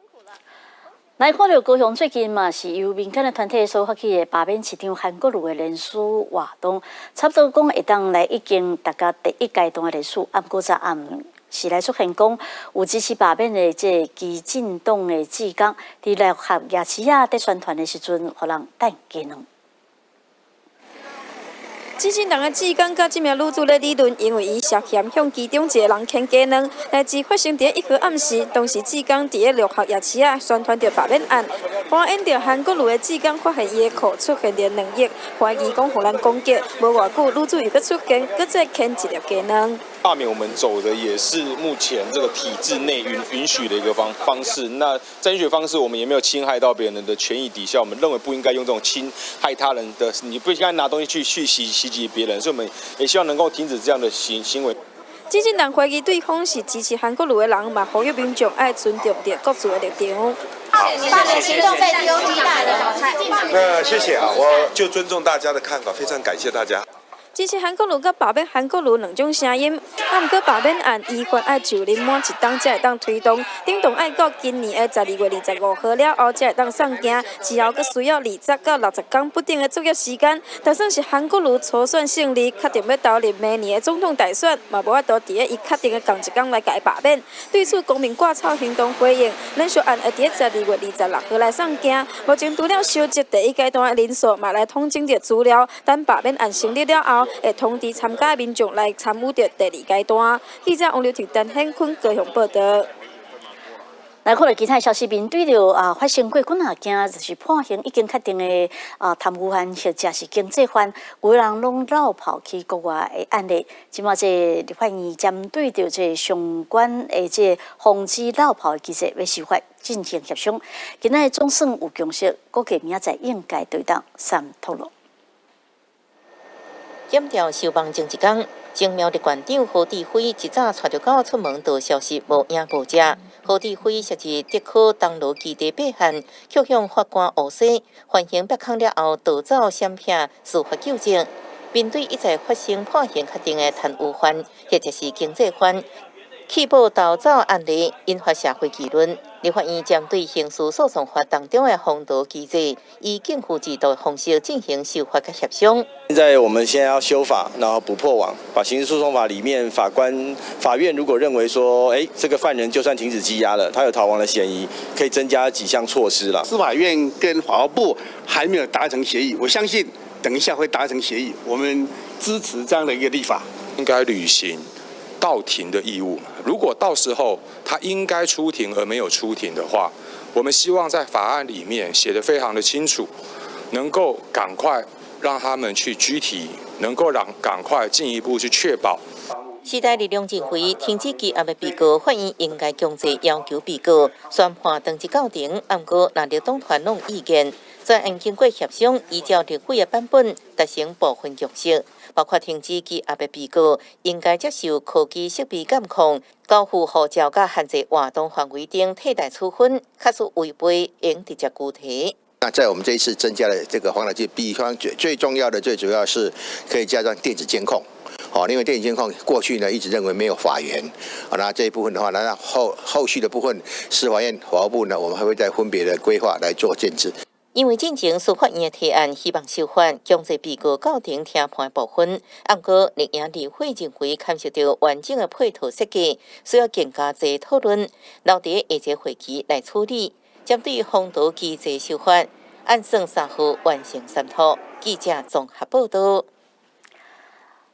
來看著高雄最近嘛是由民間的團體所發起的罷免市長韓國瑜的聯署活動，差不多講會當來已經達到第一階段的聯署，啊，毋過昨暗是來出現講有支持罷免的這个基進黨的志工，佇六合夜市仔佇宣傳的時陣，予人彈雞卵。基進黨的志工佮這名女子咧理論，因為伊涉嫌向其中一個人牽雞卵。代誌發生佇1號暗時，當時志工佇咧六合夜市仔宣傳著罷免案，扮演著韓國瑜的志工發現伊的褲出現著卵液，懷疑講予人攻擊。無偌久，女子又閣出現，閣再牽一粒雞卵。罷免我們走的也是目前這個體制內允許的一個方式。那在允許方式，我們也沒有侵害到別人的權益底下，我們認為不應該用這種侵害他人的，你不應該拿東西去襲擊別人，所以我們也希望能夠停止這樣的行為。基進黨懷疑對方是支持韓國瑜的人，嘛呼籲民眾愛尊重著各自的立場。罷免行動被丟棄了。那謝謝啊，我就尊重大家的看法，非常感謝大家。支持韓國瑜佮罷免韓國瑜兩種聲音，啊，毋過罷免案依法愛就任滿一冬才會當推動，頂動愛到今年的12月25號了後才會當送件，之後閣需要20到60天不等的作業時間。就算是韓國瑜初選勝利，確定欲投入明年的總統大選，嘛無法度佇咧伊確定的仝一工來共伊罷免。對此，公民掛草行動回應，連續案會佇12月26號來送件。目前除了收集第一階段的人數，嘛來統整著資料，等罷免案成立了後，會通知參加民眾來參與著第二階段。記者王劉婷、陳顯坤高雄報道。來看著其他消息，面對著啊發生過幾若件就是判刑已經確定的啊貪污犯或者是經濟犯，有人攏落跑去國外的案例。這馬這立法院針對著這相關的這防止落跑的機制，欲修法進行協商。今仔日總算有共識，估計明仔載應該對當三透露。檢調收網前一工，前苗栗縣長何志輝一早帶著狗出門，就消失無影無跡。何志輝涉入竹科銅鑼基地八案，卻向法官訛說，犯行煏空了後，逃走閃避司法糾正。面對一再發生判刑確定的貪污犯，或者是經濟犯，棄保逃走案例，引發社會議論。立法院針對刑事訴訟法當中的防逃機制，以逕付制度的方式進行修法佮協商。現在我們現在要修法，然後補破網，把刑事訴訟法裡面法官、法院如果認為說，欸，這個犯人就算停止羈押了，他有逃亡的嫌疑，可以增加幾項措施啦。司法院跟法務部還沒有達成協議，我相信等一下會達成協議，我們支持這樣的一個立法。應該履行到庭的義務，如果到時候他應該出庭而沒有出庭的話，我們希望在法案裡面寫得非常的清楚，能夠趕快讓他們去拘提，能夠讓趕快進一步去確保。時代力量認為，停止羈押的被告，法院應該強制要求被告宣判當日到庭。毋過，藍綠黨團攏有意見，專案經過協商，依照立委的版本達成部分共識，包括停止羈押的被告應該接受科技設備監控、交付護照佮限制活動範圍等替代處分，假使違背應直接拘提。那在我們這一次增加了這個防逃機，比方最最重要的、最主要是可以加上電子監控。好，因為電子監控過去呢一直認為沒有法源，啊，那這一部分的話，那後續的部分，司法院、法務部呢，我們還會再分別的規劃來做建置。因為進前司法院的提案，希望修法強制被告到庭聽判部分，毋過綠營立委認為牽涉著完整的配套設計，需要更加濟討論，留佇下一個會期來處理。針對防逃機制修法，按算3號完成三讀。記者綜合報道。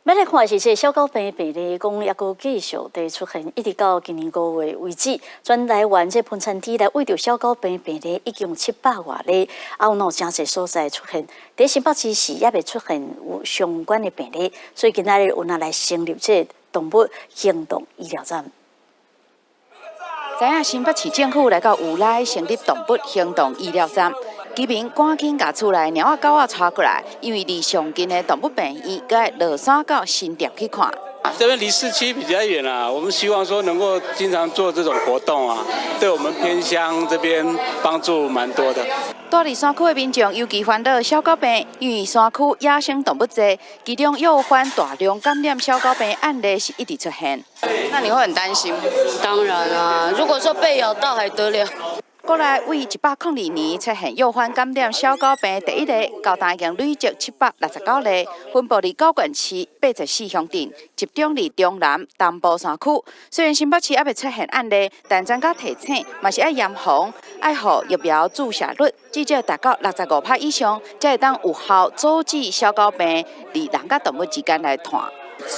欲來看的是這小狗病病例，講猶閣繼續佇出現，一直到今年5月為止，全台灣這分田區來為著小狗病病例已經有700外例，啊有誠濟所在出現，佇新北市時猶未出現有相關的病例，所以今仔日有來成立這動物行動醫療站。知影新北市政府來到烏來成立動物行動醫療站，居民趕緊共厝內貓仔狗仔帶過來，因為離上近的動物病院，閣愛落山到新店去看。這邊離市區比較遠啊，我們希望說能夠經常做這種活動啊，對我們偏鄉這邊幫助蠻多的。住佇山區的民眾尤其煩惱小狗病，因為山區野生動物濟，其中誘發大量感染小狗病案例是一直出現。那你會很擔心？當然啊，如果說被咬到還得了？國內為102年出現誘發感染小狗病第一例，到今已經累積769例，分布佇九縣市84鄉鎮，集中佇中南、東部山區。雖然新北市猶未出現案例，但專家提醒，嘛是愛嚴防，愛予疫苗注射率至少達到65%以上，才會當有效阻止小狗病佇人佮動物之間來傳。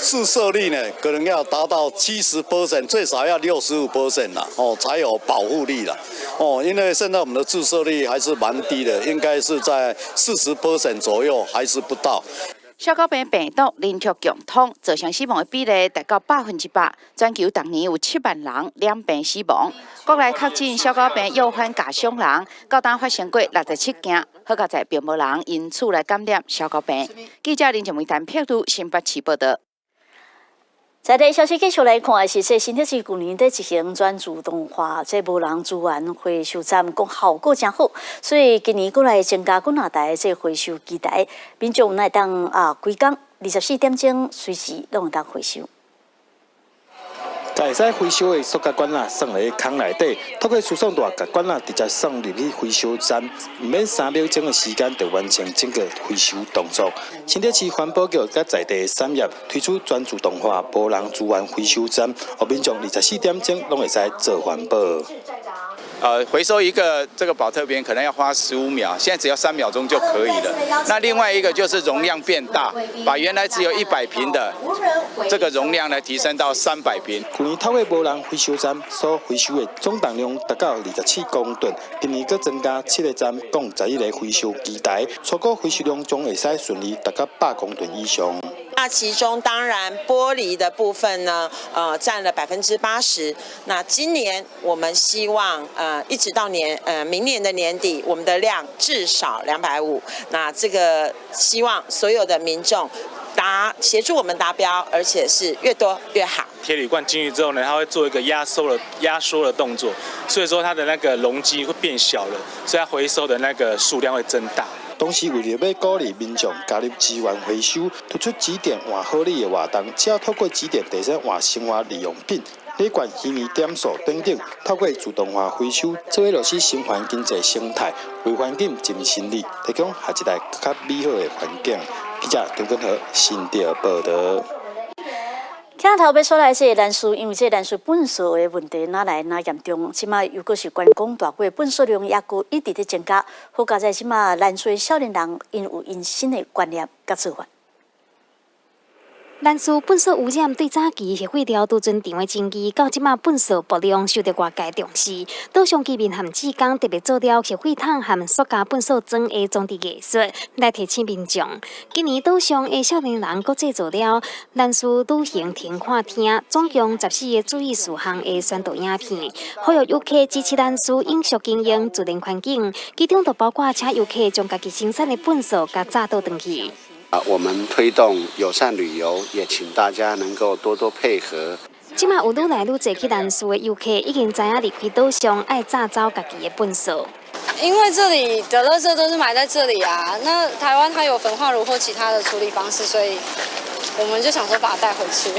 注射率呢，可能要達到70%，最少要65% 啦，哦，才有保護力啦，哦，因為現在我們的注射率還是蠻低的，應該是在40% 左右，還是不到。小狗病病毒人畜共通，造成死亡的比例達到100%，全球逐年有7萬人染病死亡。國內確診小狗病誘發咬傷人，到今發生過67件，好佳哉並無人因此來感染小狗病。記者林靜梅、陳碧如新北市報道。在地消息繼續來看的是，這新竹市舊年佇執行全自動化，這無人資源回收站，講效果誠好，所以今年閣來增加幾若台這回收機台，民眾會當啊，規工24點鐘隨時攏會當回收。會使回收的塑膠罐仔放佇空內底，透過輸送帶共罐仔直接送入去回收站，毋免3秒鐘的時間就完成整個回收動作。新竹市環保局佮在地產業推出全自動化無人資源回收站，予民眾24點鐘攏會使做環保。回收一個這個寶特瓶可能要花15秒，現在只要3秒鐘就可以了。那另外一個就是容量變大，把原來只有100瓶的這個容量呢提升到300瓶。去年透過無人回收站所回收的總重量達到27公噸，今年閣增加7個站，共11個回收機台，初估回收量將會使順利達到100公噸以上。那其中當然玻璃的部分呢，佔了80%。那今年我們希望，一直到明年的年底，我們的量至少250。那這個希望所有的民眾協助我們達標，而且是越多越好。鐵鋁罐進去之後呢，它會做一個壓縮的動作，所以說它的那個容積會變小了，所以它回收的那個數量會增大。同時，為著欲鼓勵民眾加入資源回收，推出集點換好禮的活動，只要透過集點提升換生活日用品、禮券、魚糜點數等等，透過自動化回收，做伙落實循環經濟生態，為環境盡心力，提供下一代閣較美好的環境。記者張根和新竹報道。鏡頭欲煞來是蘭嶼，因為這蘭嶼糞掃的問題，愈來愈嚴重。這馬又閣是觀光大國，糞掃量猶閣一直佇增加。好佳哉這馬蘭嶼少年人𪜶有𪜶新的觀念佮做法。蘭嶼糞掃污染對早期核廢料貯存場的爭議，到這馬糞掃暴量受著外界重視。島上居民和志工特別做了核廢桶和塑膠糞掃裝的裝置藝術，來提醒民眾。今年島上的少年人閣製作了蘭嶼旅行停看聽，總共14個注意事項的宣導影片，呼籲遊客支持蘭嶼永續經營自然環境，其中就包括請遊客將家己生產的糞掃共炸倒轉去。啊，我們推動友善旅遊，也請大家能夠多多配合。這馬有愈來愈濟去蘭嶼的遊客，已經知影離開島上愛炸走家己的糞掃。因為這裡的垃圾都是埋在這裡啊，那台灣它有焚化爐或其他的處理方式，所以我們就想說把它帶回去。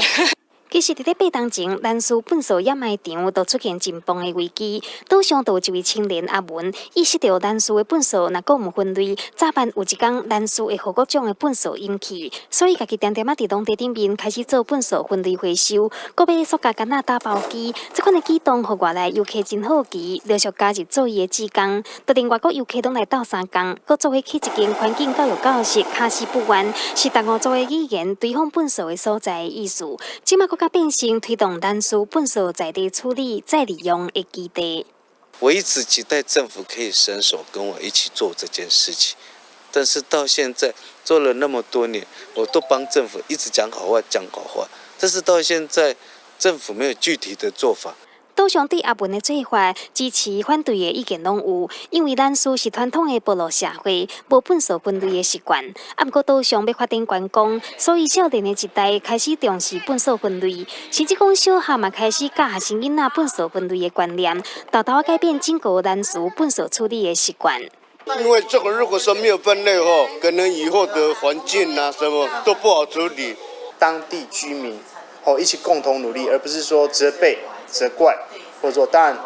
其實佇咧8冬前，蘭嶼糞埽掩埋場就出現真崩的危機。島上就有一位青年阿文，意識著蘭嶼的糞埽若閣毋分類，早晚有一工蘭嶼會予各種的糞埽湧去。所以家己恬恬仔佇農地頂面開始做糞埽分類回收，閣買塑膠桿仔打包機。這款的舉動，予外來遊客真好奇，陸續加入做伊的志工。就連外國遊客攏來鬥相共，閣做伙去一間環境教育教室卡斯布灣，是達悟族的語言堆放糞埽的所在的意思。這馬閣較變成推動蘭嶼糞埽在地處理再利用的基地。我一直期待政府可以伸手跟我一起做這件事情，但是到現在做了那麼多年，我都幫政府一直講好話，講好話，但是到現在政府沒有具體的做法。島上對阿文的做法支持、反對的意見攏有，因為蘭嶼是傳統的部落社會，無糞埽分類的習慣。啊，毋過島上欲發展觀光，所以少年的一代開始重視糞埽分類，甚至講小學嘛開始教學生囡仔糞埽分類的觀念，沓沓仔改變整個蘭嶼糞埽處理的習慣。因為這個如果說沒有分類後，可能以後的環境啊什麼都不好處理。當地居民哦一起共同努力，而不是說責備、責怪，或者說當然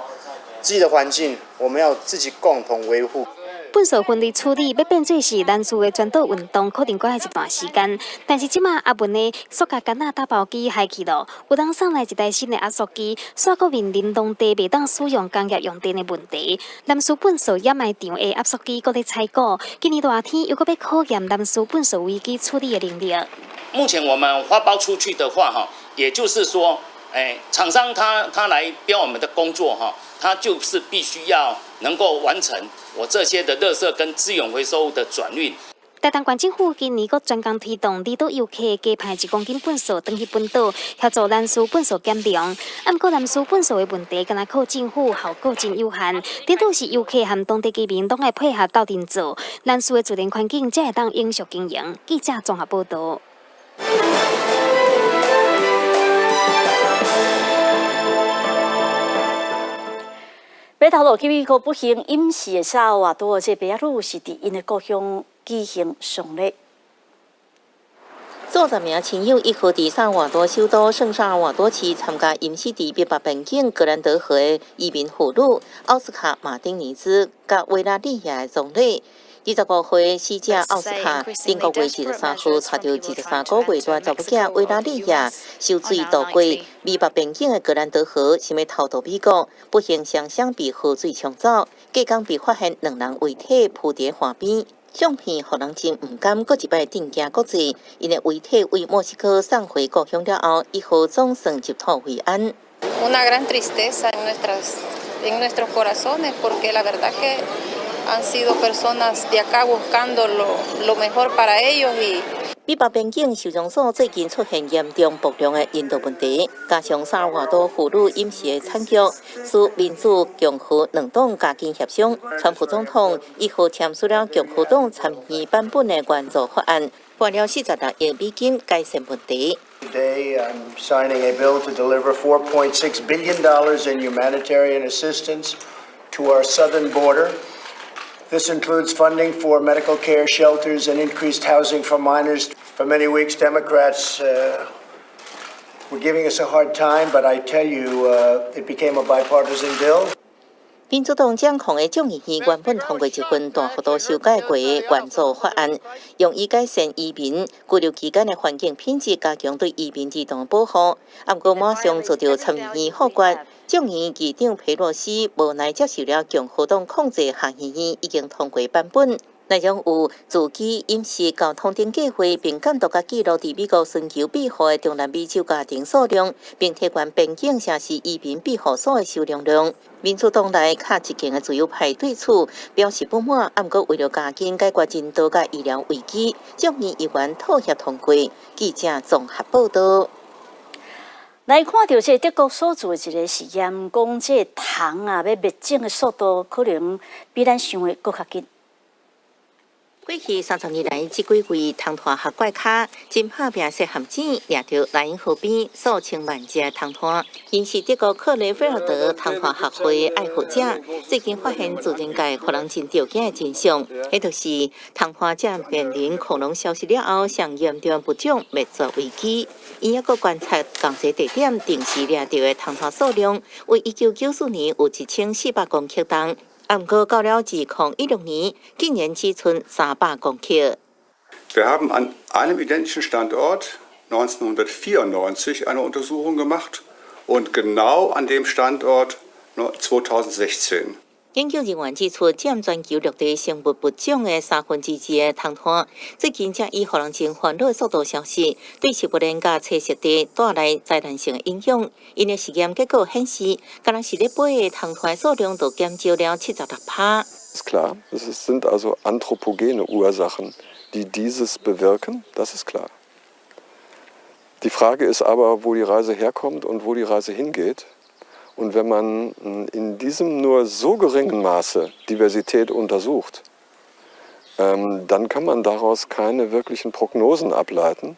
自己的環境我們要自己共同維護。糞埽分類處理欲變做是蘭嶼的全島運動，可能閣愛一段時間。但是這馬阿文的塑膠桿仔打包機害去咯，有人送來一台新的壓縮機，煞閣面臨農地袂當使用工業用電的問題。蘭嶼糞埽掩埋場的壓縮機閣咧採購，今年熱天又閣欲考驗蘭嶼糞埽危機處理的能力。目前我們發包出去的話，哈，也就是說，廠商他來標我們的工作，哈，他就是必須要能夠完成我這些的垃圾跟資源回收物的轉運。台東縣政府今年閣專工推動離島遊客加派1公斤糞埽轉去本島，協助蘭嶼糞埽減量。啊，毋過蘭嶼糞埽的問題，干焦靠政府效果真有限。顛倒是遊客和當地居民攏愛配合鬥陣做，蘭嶼的自然環境才會當永續經營。記者綜合報導。欲透露去美國不幸隱死的薩爾瓦多，這白仔女是佇𪜶的故鄉舉行喪禮。數十名親友一號佇薩爾瓦多首都聖薩爾瓦多市參加陰死佇美墨邊境格蘭德河的移民婦女奧斯卡馬丁尼茲佮維拉利亞的葬禮。25歲死者奧斯卡，頂個月23號帶著23個月大查某囝維拉利亞，涉水渡過美墨邊境的格蘭德河，想欲偷渡美國，不幸雙雙被河水沖走，隔工被發現兩人遺體浮佇岸邊。相片予人真毋甘，閣一擺震驚國際。𪜶的遺體為墨西哥送回故鄉了後，1號總算入土為安。 Una gran tristeza en nuestras, en nuestros corazones, porque la verdad que han sido personas de acá buscando lo mejor para ellos y 美墨邊境收容所最近出現嚴重爆量的人道問題，加上薩爾瓦多婦女飲食的慘劇，使民主共和兩黨加緊協商。川普總統1號簽署了共和黨參議版本的援助法案，撥了46億美金改善問題。 Today, I'm signing a bill to deliver $4.6 billion in humanitarian assistance to our southern border. This includes funding for medical care, shelters, and increased housing for minors. For many weeks, Democrats were giving us a hard time, but I tell you, it became a bipartisan bill. 民主黨掌控的眾議院原本通過一份大幅度修改過的援助法案，用以改善移民居留期間的環境品質，加強對移民兒童的保護。啊，毋過馬上遭著參議院否決。眾議院議長佩洛西無奈接受了共和黨控制下議院已經通過版本，內容有自給飲食交通等計劃，並監督佮記錄佇美國尋求庇護的中南美洲家庭數量，並提懸邊境城市移民庇護所的收容量。民主黨內較激進的自由派對此表示不滿，啊，毋過為了加緊解決人道佮醫療危機，眾議議員妥協通過。記者綜合報導。來看著這德國所做的一個實驗，講這蟲啊，欲滅種的速度可能比咱想的閣較緊。過去30年來，這幾位蟲獺學怪咖真拍拚設陷阱，掠著萊茵河邊數千萬隻蟲獺。𪜶是德國克雷菲爾德蟲獺學會愛好者，最近發現自然界予人真著驚的真相，彼就是蟲獺正面臨恐龍消失了後，上嚴重物種滅絕危機。伊猶閣觀察仝一地點定時掠著的蟲蟶數量，為1994年有1400公克重，毋過到了2016年，竟然只賰300公克。 Wir haben an einem identischen Standort 1994 eine Untersuchung gemacht und genau an dem Standort 2016. 研究人員指出，佔全球陸地生物物種的2/3的蟲蟶，最近才以予人真煩惱的速度消失，對食物鏈佮棲息地帶來災難性的影響。𪜶的實驗結果顯示，敢若是咧飛的蟲蟶數量就減少了76%。 Ist klar, es sind also anthropogene Ursachen, die dieses bewirken, das ist klar. Die Frage ist aber, wo die Reise herkommt und wo die Reise hingeht. Und wenn man in diesem nur so geringen Maße Diversität untersucht, dann kann man daraus keine wirklichen Prognosen ableiten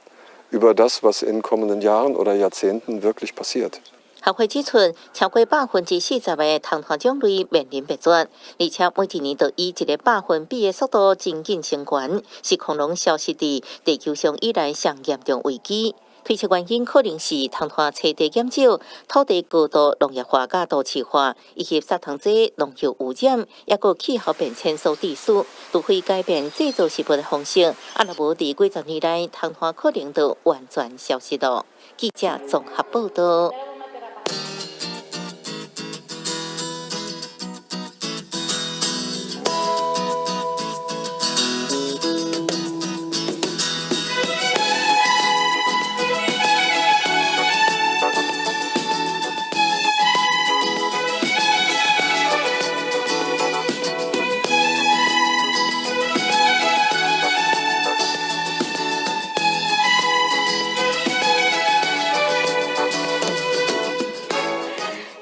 über das, was in kommenden Jahren oder Jahrzehnten wirklich passiert. 學會指出，超過40%的蟲蟶種類面臨滅絕，而且每一年都以一個百分比的速度真緊升懸，是恐龍消失佇地球上以來上嚴重危機。推測原因可能是蟲蟶棲地減少、土地過度農業化佮都市化，以及殺蟲劑、農藥污染，抑閣氣候變遷所致使，除非改變製造食物的方式，若無佇幾十年內，蟲蟶可能就完全消失了。記者綜合報道。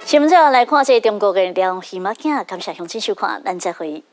新聞來看這個中國的兩魚仔鏡，感謝鄉親收看，咱再會。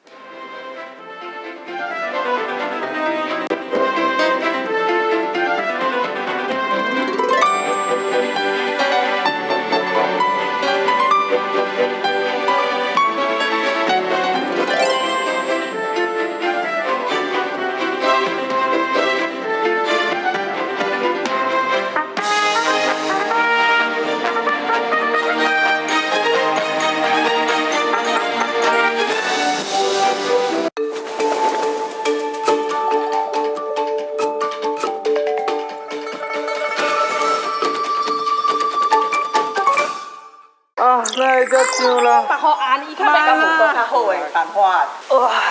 啊，那會才上啦？別予按，伊較袂共有較好的辦法。哇，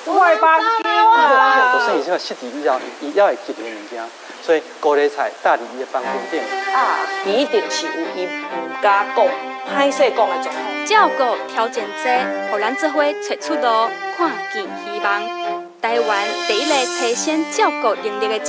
我的房間啊！都算伊這個失智以後，伊猶會記得物件，所以高麗菜搭佇伊的房間頂。啊，伊一定是有伊毋敢講、歹勢講的狀況。照顧挑戰者，予咱做伙揣出路，看見希望。台灣第一个提升照顧能力的節。